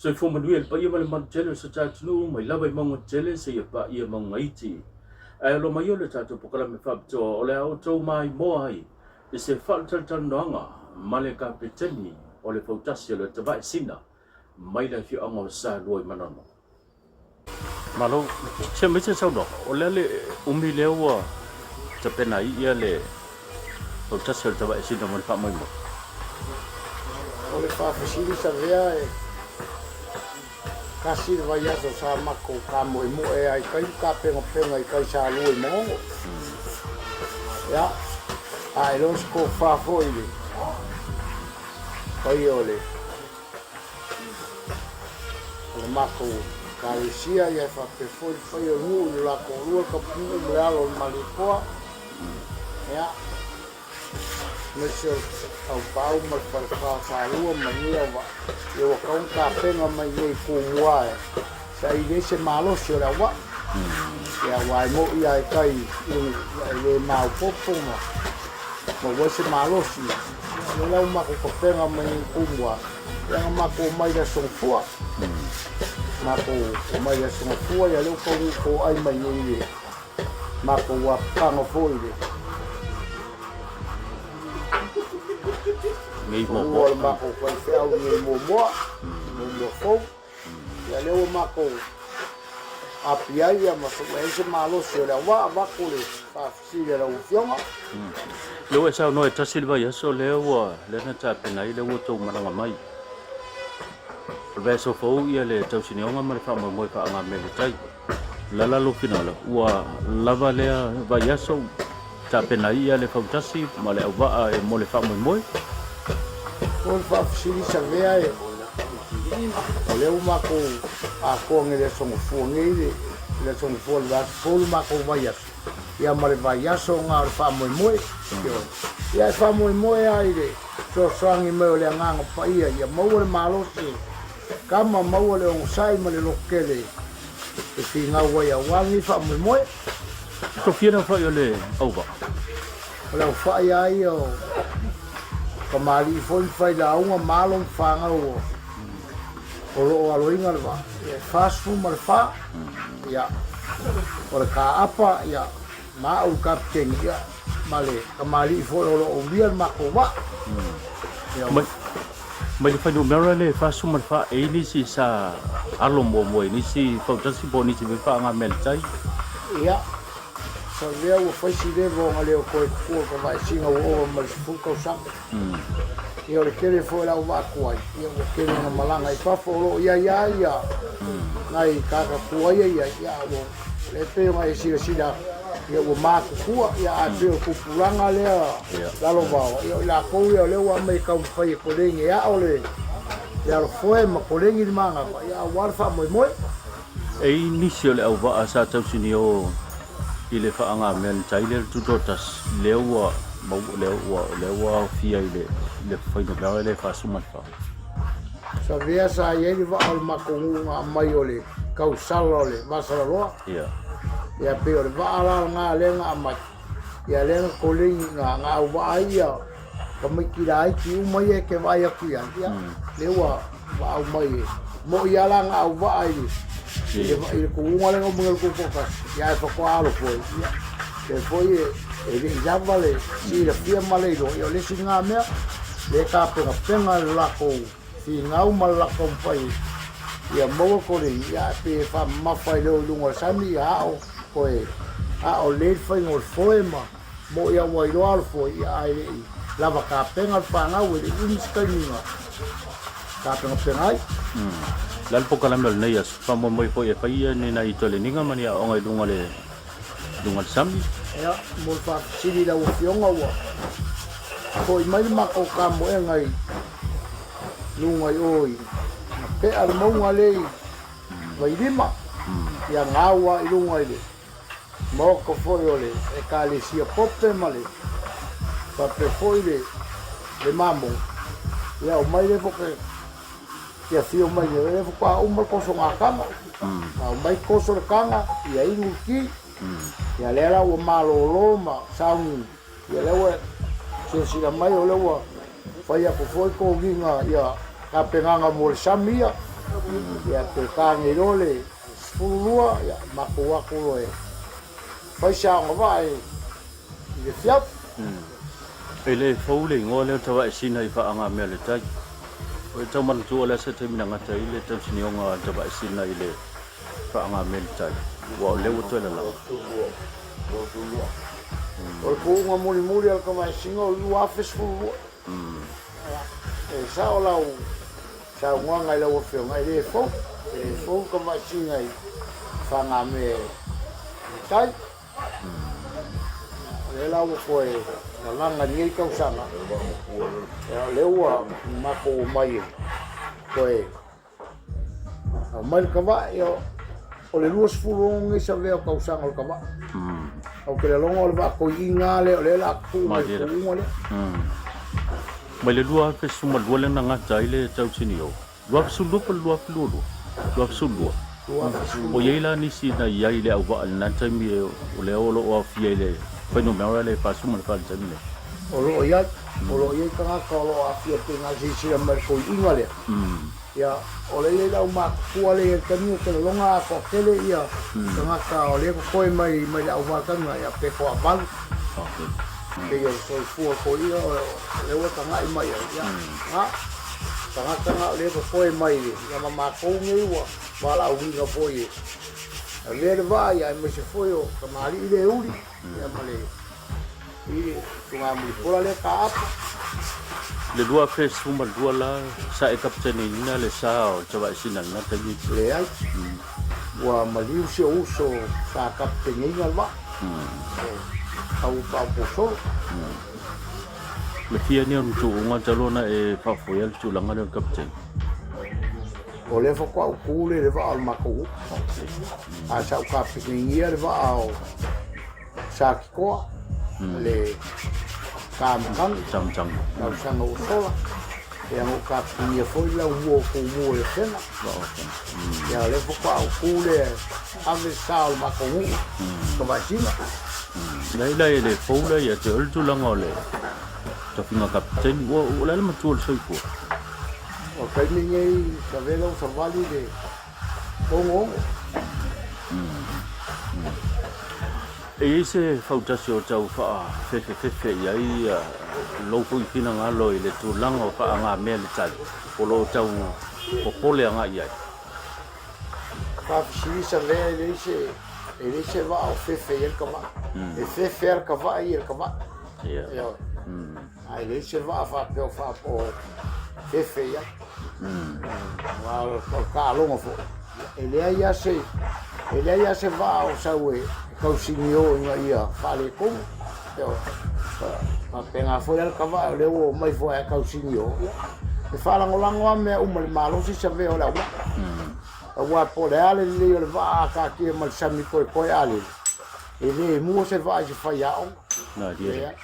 Soifua manuia i le paia ma le mamalu tele o si o ta atunuu mai lava i mauga tetele seia paia mauga iti. Ae alo mai o le tatou polokalame faapitoa o le a outou maimoa ai i se faatalatalanoaga ma le Kapeteni o le Fautasi o le Tavaesina mai le afioaga o Salua i Manono. Malo, se mai se saunoaga, o le a le umi lea ua tapena ai ia le fautasi o le Tavaesina mo le faamoemoe? O le faafesili Savea e tasi le vaiaso sa matou tamoemoe ai kai tapenapena i kai Salua i Manono. Ia, ae loa se tofa foi i le paia o le O le matou Ekalesia ia e faapea foi le paia o le nuu i lo la toalua le Tapunuu ma le alo o le Malietoa, ia, aemaise o le Aupaau ma le Falefa o Salua ma lenei auvaa, ia ua tatau ona tapena mai nei i Tumua e saili ai se malosi o le auvaa. Ia aua e mo'i lava i tai i le nuu, ia e le maopoopo ma maua ai se malosi. Ia o lea la ua matou tapena mai nei i Tumua, Ia na matou omai i le Aso Gafua. Matou omai i le Aso Gafua, ia lea ua taunuu toai mai nei i le matou apitaga foi i le fanua o le matou faifeau nei muamua, muamua fou. Ia lea ua matou api ai ia ma sue ai se malosi o le auvaa avatu le faafesili a lau Afioga. Lea ua e saunoa e tasi le vaiaso lea ua lea na tapena ai lea ua outou malaga mai. O le vaiaso fou ia le tausinioga ma le faamoemoe faaagamea i le tai. O le a la lou finagalo ua lava lea vaiaso tapena ai ia le fautasi ma le auvaa mo le faamoemoe? O le faafesili Savea e o lea ua matou atoa nei i le Aso Gafua nei le Aso Gafua o le vaiaso fou le matou vaiaso ia ma le vaiaso lena o le faamoemoe. Ia e faamoemoe lava i le fesoasoani mai o le Agaga Paia ia maua le malosi e kama, maua le onosai ma le lototele e finau ai aua lenei faamoemoe. Tofia le aofai o le auvaa. O le aofai lava ia o tamalii foi ma failauga ma alo ma fanau o lo o aloina le vaa, ia e 44. Ia, o le kaapa, ia, ma au le kapiteni, ia, ma le tamalii foi o lo o ulia le matou vaa. Ia, Mai, mai le fuainumera le 44 e i ai nisi sa alo muamua i nisi fautasi po o nisi foi faagamea i le tai. Ia, sa lea ua fai si leva ona le o toe tutua ka vaesina ua ova ma le 10 tausaga. Ia o le tele foi o le auvaa tuai, ia ua tele ina malaga i fafo, o lo o i ai lava ia nai tagata tuai ia i ai, ia a ua o lea e pei ona e silasila atu, ia ua matutua, ia ae pei o le tupulaga lea lalovaoa, ia o i latou ia o lea ua aumai e taumafai e koleni e ao le alofoe ma koleni le manava, ia aua le faamoemoe. E i ai nisi o le auvaa sa tausinio i le faagamea le tai lea le tutoatasi, lea ua lea ua lea ua aofia i le le fuainumera lea e 44. Savea sa i ai le vaa o le matou nuu na aumai o le tausala o le Vasalaloa. Ia. Ia pei o le vaa la lena lea na aumai, ia lea na koleni na na auvaa ai ia tamaiti laiti uma ia e te vaai atu i ai, ia lea ua ua aumai e mo'i lava la na auvaa i le i le i le tuuga lea na umia le tutoatasi, ia ae faatoa alo foi, ia pei foi e e le i lava le silafia ma le iloa, ia o le isi lena mea lea e tapenapena le latou finau ma le latou taumafai ia maua koleni, ia ae pei e faamamafa ai loa i luga o le sami, ia ao toe ao lelei le faiga o le foe ma mo'i lava ua iloa alo foi, ia ae le i lava tapena le fanau, e le i umi se taimi na tapenapena ai. O le a le polokalame o lenei aso? Faamoemoe foi e fai ni nai toleniga ma ni aoaoga i luga o le luga o le sami. Ia, mo le faafesili i lau Afioga, ua foi mai le matou tamoega i luga i o i Gapea, le mauga lea i Vailima, ia gau lava i luga i le Maota foi o le Ekalesia Pope ma le faapea foi le le Mamo, ia omai lea faatoa te afio mai nei, o lea faatoa uma le tosoga taga. A omai toso le taga, ia inu le ti, ia lea la ua malolo ma sauni, ia lea ua silasila mai o lea ua fai atu foi toniga ia tapenaga mo le sami ia. Ia pe tagi loa le 12, ia matou o atu loa e fai se aoga vaa i le afiafi. E le fou le igoa lea o Tavaesina i faagamea le tai. O e tau manatua o le a se taimi na gata ai le tausinioga a Tavaesina i le faagamea le tai, aua o lea ua toe lalaga. O le tuuga mulimuli a le Tavaesina o le 2012. E sao lau saunoaga i lau Afioga, e le fou, e le fou le Tavaesina i faagamea le tai. O lea la ua toe lalaga i lenei tausaga, o lea ua matou omai e toe aumai le tavae. O le 26 lenei savea o tausaga o le tavae. Ou te lagona o le vaa toeaina lea o lea o le a tuu mai le tuuga lea. Mai le 2012 lea na gata ai le tausinio. 2022 po o le 2022? 2022. O i ai la nisi na i ai i le auvaa i lena taimi o lea o lo o aofia i le fuainumera lea e 44 i le taimi nei? O lo o i ai, o lo o i ai tagata o lo o aafia pei ona silasila mai i le toeaina lea. Ia, o lea e i ai le aumatutua lea i le taimi ou te lagona a toatele ia tagata o lea e totoe mai mai le auvaa talu na, ia pe toavalu. Pei o le soifua foi ia o lea ua tagai mai ai, ia, na, tagata na o lea e totoe mai ia ma matou nei ua valaauina foi e avea le vaa, ia aemaise foi o tamalii le uli, ia ma le i le tugamulipola lea taapo. Le 2012 la sa e kapiteneina le sa o Tavaesina i lena taimi? Leai, ua maliu si ou uso sa kapiteneina le vaa, o Taupaoposolo. Le fia nei ona tuuga talu ona e faafoea le tulaga lea o le kapitene? O lea faatoa ou tu lea i le vaa o le matou nuu. Ae sa ou kapiteneinia le vaa o Satitoa, le Tamatagi, tausaga ua sola. Ia na ou kapitenia foi le laumua o Tumua i Afega. Ia o lea faatoa ou tu lea e ave le sa o le matou nuu i Tavaesina. Leai la e le fou la ia te oe le tulaga o le tofiga kapiteni. Ua o le a le matua o le soifua? O le taimi lenei sa vela ou savali le ogoogo. E i ai se fautasi o tau faafefefefe i ai lou foi finagalo i le tulaga o faagamea le tai o lo o tau popole agai i ai? Faafesili Savea e leai se e leai se vaa o fefe i ai le kava'a. E fefe lava le kava'a ia i le kava'a. Ioe. Ae leai se vaa faapea o faapo fefe i ai. Aua o le taaloga foi, e leai lava se e leai lava se vaa o sau e tausinio ina ia faaletonu. Ioe. Faapena foi la le kava'a o lea ua omai foi ae tausinio, ia, e faalagolago lava mea uma i le malosi savea o le auvaa. Aua po o le a le lelei o le vaa a taatia ma le sami toetoe a lele, e le mua se vaa i se faiaoga. Leai.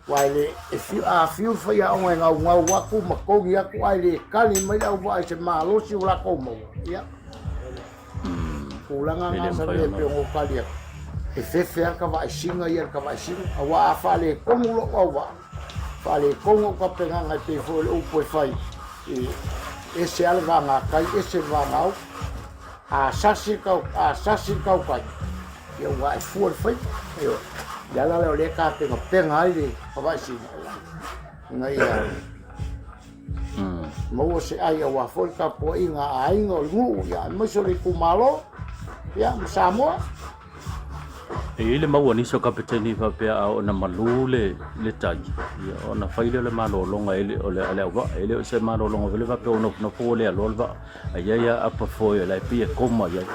Aua e le, e fiu, a fiu le faiaoga e gaugau atu ma togi atu ae le kali mai le auvaa i se malosi o latou maua, ia, tulaga na sa mea pei ona ou tali atu, e fefe lava le tavaesina ia i le tavaesina, aua a faaletonu lou auvaa, faaletonu au tapenaga e pei foi o le upu e fai, e ese lava le vagatai, ese le vagauta. A sasi le tautai, ia ua ae fua le faiva. Ioe. O le ala lea o lea e tapenapena ai le Havaisina ina ia maua se ai aua foi le tapuaiga a aiga o le nuu, ia aemaise o le itumalo, ia ma Samoa. E i ai le mau a nisi o kapeteni faapea a oo ina malu le le tai, ia ona fai lea o le malologa e le o le a le auvaa. E le o se malologa foi lea faapea ua nofonofo ua le aloa le vaa, ae i ai lava apa foe o la e pei e koma i ai.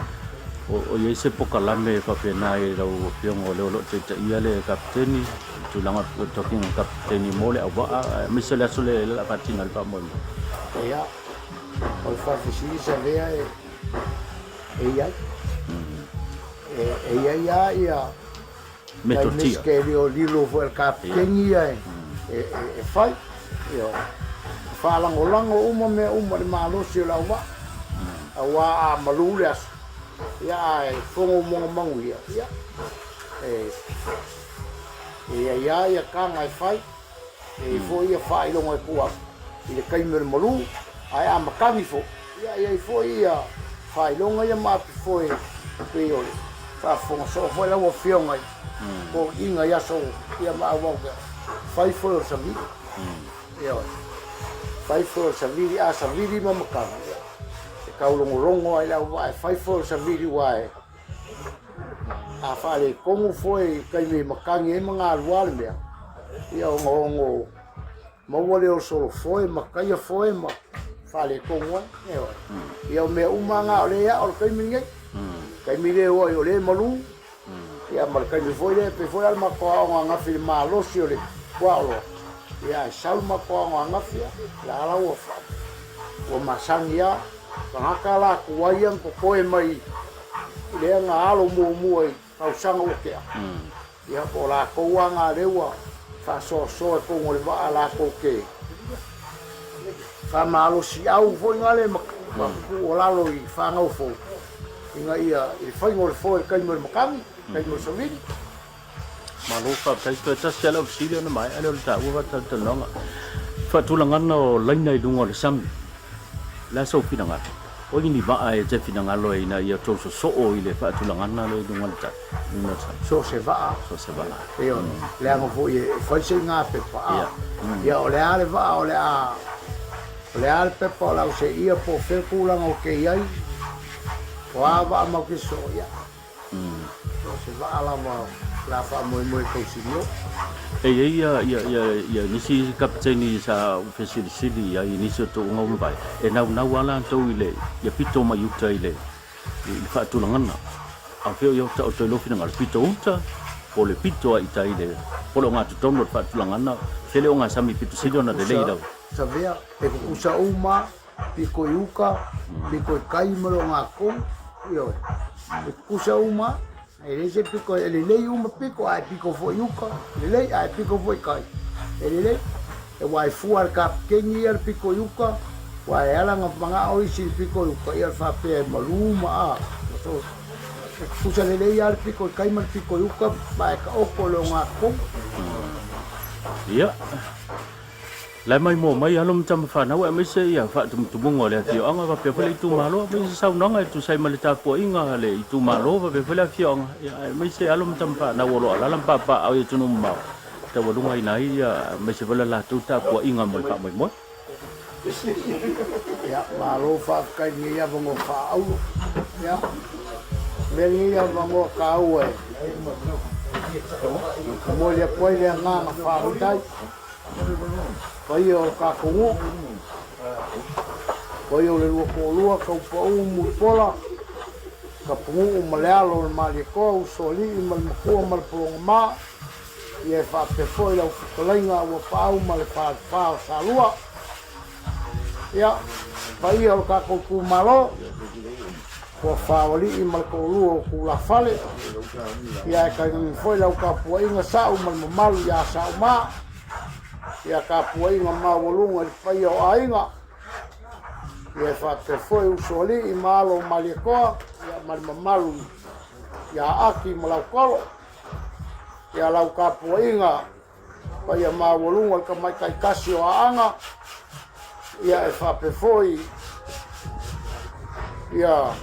O i ai se pokalame faapena i lau Afioga o lea o lo o taitaia le kapeteni i le tulaga o le tofiga kapeteni mo le auvaa aemaise o le aso lea o le a faatino ai le faamoemoe? Ia, o le faafesili Savea e i ai. E i ai lava ia nai mea lilo foi a le kapeteni ia e fai. Ioe. E faalagolago uma mea uma i le malosi o le auvaa. Aua a malu le aso, ia ae fono moga manuia, ia e i ai lava ia taga e fai, e i ai foi ia faailoga e tuu atu i le taimi o le malu, ae a matagi foi, Ia, e i ai foi ia faailoga ia ma api foe e pei o le faafofoga soo foi lau Afioga i toeaiina i aso ia ma auau pea. Fai foe o le savili. Ioe. Fai foe o le savili, a savili ma matagi, ia, e taulogologo lava i le auvaa e fai foe o le savili aua e a faaletonu foe i taimi e matagi ai ma galua le mea, ia ona maua lea o solo foe ma taia foe ma faaletonu ai. Ioe. Ia o mea uma lava na o lea e ao i le taimi lenei. Taimi lea e o ai o lea e malu, ia ma le taimi foi lea, e pei foi la le matou aoga ananafi i le malosi o le puaoloa, ia ae sau le matou aoga ananafi, ia, la la ua ua masani lava. Tagata la tuai ia na totoe mai lea na alo muamua i tausaga ua tea, Ia, po o latou lava na lea ua faasoasoa i totonu o le vaa latou te faamalosiau foi na le ma tuualalo i fanau fou ina ia i le faiga o le foe i le taimi o le matagi, taimi o le savili. Malo faafetai. Toe tasi lava lau fesili ona maea lea o le taua faatalatalanoaga. Faatulagaga o laina i luga o le sami. O le a sou finagalo? O ai ni vaa e te finagalo ai ina ia tou sosoo i le faatulagaga lea i luga o le tai, i luga o le sami? So o se vaa. So o se vaa. Ioe, leaga foi e fai se iga pepa, a. Ia o le a le vaa o le a, o le a le pepa o le a oseia po o fea le tulaga o te i ai, o a vaa matou te sosoo, ia. So o se vaa lava o le a faamoemoe e tausinio. E i ai ia nisi kapiteini sa ou fesilisili i ai i nisi o tuuga ua mavae, e naunau lava latou i le ia pito mai uta i le faatulagaga. A o fea o i ai taoto i lou finagalo, pito uta po o le pito lava i tai i le po o le ogatotonu o le faatulagaga, fea le ogasami pito sili ona lelei i lau. Savea, e kukusa uma pito i uta, pito i tai ma le ogatotonu, ioe. E kukusa uma, e leai se pito, e lelei uma pito, a e pito foi i uta, lelei, a e pito foi i tai, e lelei. Aua e fua e le kapikeni ia le pito i uta, aua e ala ona manao isi i le pito i uta, ia faapea e malu ma a. So, e kukusa lelei lava le pito i tai ma le pito i uta, ma e taoto i le ogatotonu. Ia. Lae mai moa mai alo ma tama fanau aemaise ia faatumutumuga o le afioaga faapea foi le itumalo aemaise saunoaga e tusa ai ma le tapuaiga a le itumalo faapea foi le afioaga aemaise alo ma tama fanau o lo o alaala ma papaaao i atunuu mamao e taualugaina ai ia aemaise foi le latou tapuaiga mo le faamoemoe. Ia, malo faafetai i lenei avanoa faaauro. Ia, avea lenei avanoa taua e momoli atu ai le agaga faafetai. Paia o le tatou nuu, paia o le 22, Taupau, Mulipola, Tapunuu ma le alo o le Malietoa, Usoalii ma le Matua ma le Pologamā, ia e faapea foi lau fetalaiga Auapaau ma le Falefa o Salua. Ia, paia o le tatou itumalo, Tuafaoalii ma le toalua o Tulafale, ia ae tainane foi lau tapuaiga Sa'u ma le mamalu ia Sa'u ma, ia tapuaiga maualuga i le paia o aiga, ia e faapea foi Usoalii ma alo o Malietoa, ia ma le mamalu ia Aki ma Lautolo, ia lau tapuaiga paia maualuga i le tamaitai tasi o Aana, ia e faapea foi ia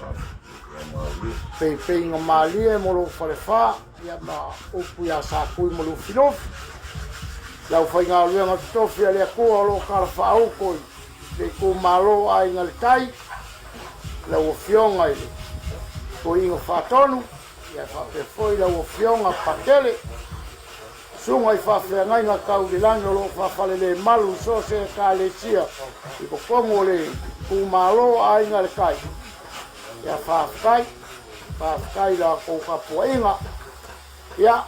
peipeiga malie mo lou falefa, ia ma upu ia Satui ma Lufilufi, le aufaigaluega totofi a le Atua o lo o talafaauto i le itumalo o Aiga i le Tai, lau Afioga i le Toeaina Faatonu, ia faapea foi lau Afioga Patele, Susuga i faafeagaiga tau i le lagi o lo o faafalelemalu i so o se Ekalesia i totonu o le itumalo o Aiga i le Tai. Ia faafetai, faafetai i la outou tapuaiga. Ia,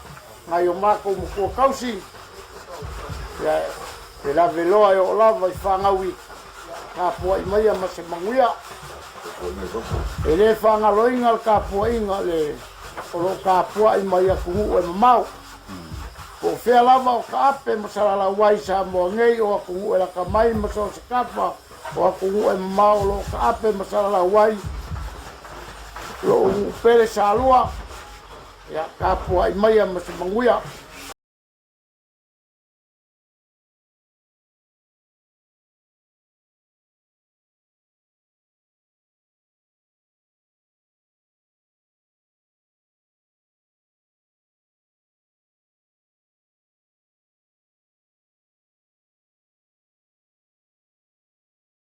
nai o matou matua tausi, ia e laveloa e oo lava i fanau i tapuai maia ma se manuia. E le faagaloina le tapuaiga le o lo o tapuai mai atunuu e mamao. Po o fea lava o taape ma salalau ai i Samoa nei, o atunuu e lata mai ma so o se tafa o atunuu e mamao o lo o taape ma salalau ai lou nuu pele Salua, ia tapuai maia ma se manuia.